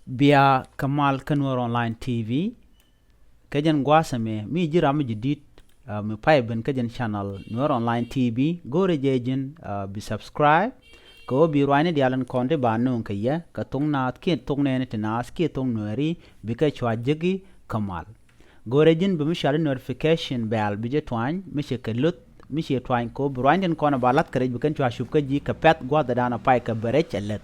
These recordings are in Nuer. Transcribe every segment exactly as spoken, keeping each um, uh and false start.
Bia kɛ mal kä Nuer Online T V. Kɛ jɛn gua̱a̱th ɛmɛ mi ji̱ ram mi ji̱ di̱t, ah, mi pay ben kä jɛn channel Nuer Online T V. Go̱o̱rɛ jɛ ji̱n, ah, bi subscribe. Kɛ ɣöö bi ruacni diaal in kɔn ti ba nööŋ kɛ yɛ kɛ thok naath kiɛ thok nɛɛni ti naath kiɛ thok Nuɛɛri bikɛ cua jeki kɛ mal. Go̱o̱rɛ ji̱n bi mi cuali notification bell bi jɛ tuany mi cɛ kɛ luth mi cɛ tuany kɛ ɣöö bi ruacni tin kɔn ba la̱th kɛ rɛc bi kɛn cua cup kä ji̱ kɛ pɛ̈th gua̱a̱th ɛ da̱a̱n a pay kɛ bɛ rɛc ɛ leth.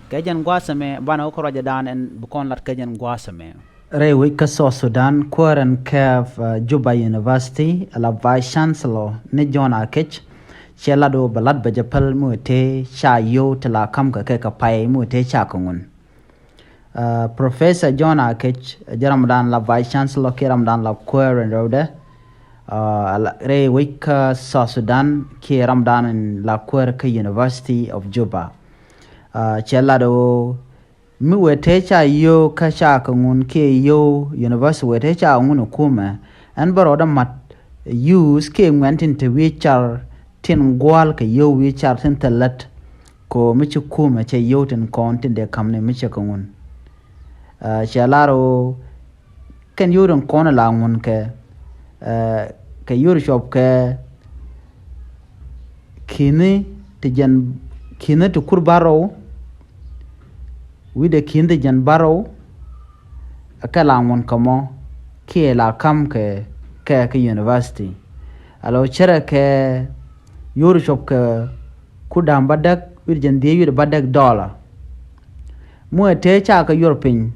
Kɛ jɛn gua̱a̱th ɛmɛ banɛ wä kä ruacɛ da̱a̱n ɛn bi kɔn lat kɛ jɛn gua̱a̱th ɛmɛ. Rɛy wec kä South Sudan, kuäär ɛn kɛɛp, uh, Juba University, ala Vice Chancellor ni John Akec, cɛ lat wä bɛ lat bɛ jɛ päl mi wä tëë ca yio̱w ti la ka̱m kɛ kɛ kɛ pay mi wä tëë ca kɛ ŋun. Uh, Professor John Akec, jɛ ramdan la Vice Chancellor kiɛ ramdan la kuäär ɛn rɛwdɛ, uh, ala, rɛy wec kä South Sudan kiɛ ramdan la kuäär kä University of Juba. Uh, cɛ lat wä mi wëë tëë ca yio̱w kä ca kɛ ŋun kiɛ yio̱w university wëë tëë ca kɛ ŋun ɛ kumɛ. Ɛn bä rɔɔdä mat use kiɛ ŋuɛn tin te wi̱i̱ car tin gua̱a̱l kɛ yio̱w wi̱i̱ car tin thil lät. Ko mi ci kumɛ cɛ yio̱w tin kɔn tin dee ka̱m ni mi cɛ kɛ ŋun. Ah, cɛ lar ɣöö kɛn yio̱w tin kɔn la ŋun kɛ, eh, kɛ yio̱w cuɔp kɛ ki̱ni ti jɛn ki̱ni ti kur bärɔw. Wi̱cdɛ ki̱n ti jɛn bärɔw. Kɛ la ŋun kɛ mɔ kiɛ la ka̱m kɛ kɛ kɛ university. Alo cɛrɛ kɛ yio̱w cuɔp kɛ kur da̱a̱m bädäk wi̱cdɛ jɛn dhieec wi̱cdɛ bädäk dollar. Muɛ tëë ca kɛ yuɔr piny.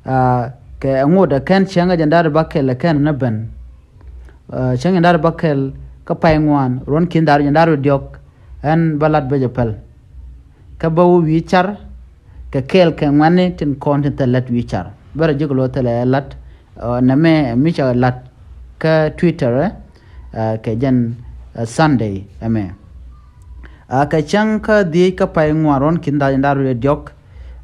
Ah, kɛ ŋot ɛ kɛn cäŋ ɛ jɛn da̱r bä kɛl ɛ kɛn ni ben. Ah, cäŋ jɛn da̱r bä kɛl kä pay ŋuan ruɔ̱n ki̱n da̱r jɛn da̱r diɔ̱k. Ɛn bä lat bä jɛ päl kä bä wä wi̱i̱ car kɛ kɛɛl kɛ ŋuɛ̈tni tin kɔn tin thil lät wi̱i̱ car. Bä rɔ ji̱ kɛ lo̱ thilɛ lat, ah, nɛmɛ mi cɛ lat kä Twitter, eh, ah, kɛ jɛn, ah, Sunday ɛmɛ. Ah, kɛ cäŋ kä dhieec kä pay ŋuan ruɔ̱n ki̱n da̱r jɛn da̱r diɔ̱k.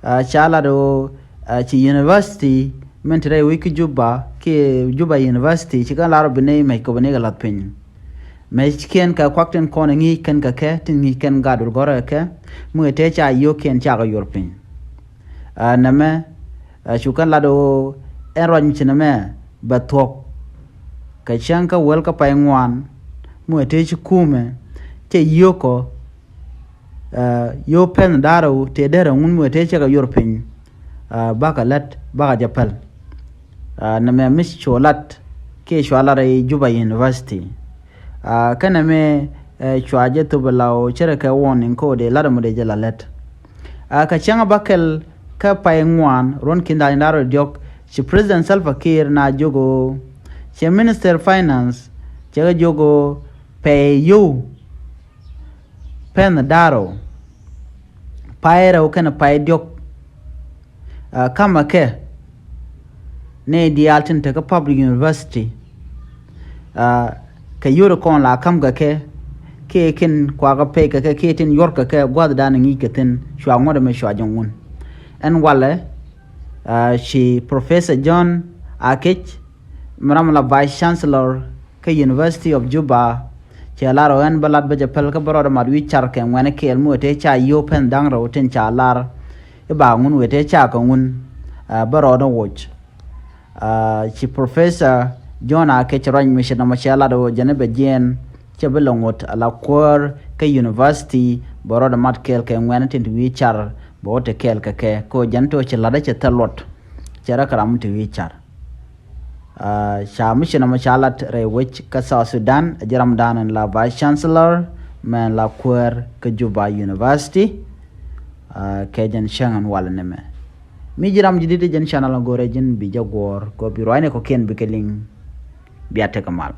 Ah, ca lat ɣöö, ah, ci university min te rɛy wec kä Juba kiɛ Juba University ci kɛn lar ɣöö bi nɛy mec kɛ bi nɛy kɛ la̱th piny. Mec kiɛn kɛ kuak tin kɔn ɛ ŋi̱i̱c kɛn kɛ kɛ tin ŋi̱i̱c kɛn gat dul gɔ̱rä kɛ kɛ mi kɛ tëë ca yio̱o̱kiɛn cakɛ yuɔr piny. Ah, nɛmɛ, ah, cu kɛn lat ɣöö ɛn ruac mi ci nɛmɛ bɛ thuɔ̱k. Kɛ cäŋ kä wäl kä pay ŋuan mi kɛ tëë ci kumɛ cɛ yio̱o̱kɔ. Ah, yio̱w pɛn da̱rä wä tëë derɛ ŋun mi wee tëë cɛ kɛ yor piny. Ah, bakɛ lät bakɛ jɛ päl. Ah, nɛmɛ mi cu lat kiɛ cua lat rɛy Juba University. Ah, kɛnɛ mi, eh, cua jɛ thop la wä cɛ rɛ kɛ warning kɛ wä dee lat mɔ dee jɛ la lät. Ah, kɛ cäŋ bä kɛl kä pay ŋuan ruɔ̱n ki̱n da̱a̱n da̱rä diɔ̱k ci President Salva Kiir na jiök ɣöö cɛ Minister Finance cɛ kɛ jiök ɣöö pay yio̱w pɛn da̱rä wä pay rɛw kɛnɛ pay diɔ̱k. Ah, kamɛ kɛ nɛy diaal tin te kä public university. Ah, kɛ yio̱w kɔn la ka̱m kɛ kɛ kiɛ tin kuakä pay kɛ kɛ kiɛ tin yuɔr kɛ kɛ gua̱thdan ŋi̱i̱c kɛ thi̱n cua ŋuɔ̱t ɛmɛ cua jɛ ŋun. Ɛn walɛ, ah, ci Professor John Akec mi ram la Vice Chancellor kä University of Juba cɛ lar ɣöö ɛn bä lat bä jɛ päl kä bä rɔɔdɛ mat wi̱i̱ car kɛ ŋuɛ̈ni kɛɛl mi wee tëë ca yio̱w pɛn da̱ŋ rɛw tin ca lar i̱ ba ŋun wee tëë ca kɛ ŋun, ah, bä rɔɔdɛ woc. Ah, ci Professor John Akec ruac mi ci nɔmɔ cɛ lat ɣöö jɛn i̱ bɛ jiɛɛn cɛ bi lɛ ŋot ala kuäär kä university bɛ rɔɔdɛ mat kɛɛl kɛ ŋuɛ̈ni tin ti wi̱i̱ car bɛ wä te kɛɛl kɛ kɛ kɛ ɣöö jɛn ti ɣöö ci lat ɛ cɛ thil luɔt cɛ rɛ kɛ ram mi ti wi̱i̱ car. Ah, ca mi ci nɔmɔ ca lat rɛy wec kä South Sudan, a ji̱ ramdan in la Vice Chancellor mɛn la kuäär kä Juba University. Ah, kɛ jɛn cäŋ in walɛ nɛmɛ. Mi ji̱ ram ji̱ di̱t jɛn channel in go̱rɛ ji̱n bi jɛ guɔ̱ɔ̱r kɛ bi ruacni kɔ̱kiɛn bikɛ liŋ. Bia tekɛ mal.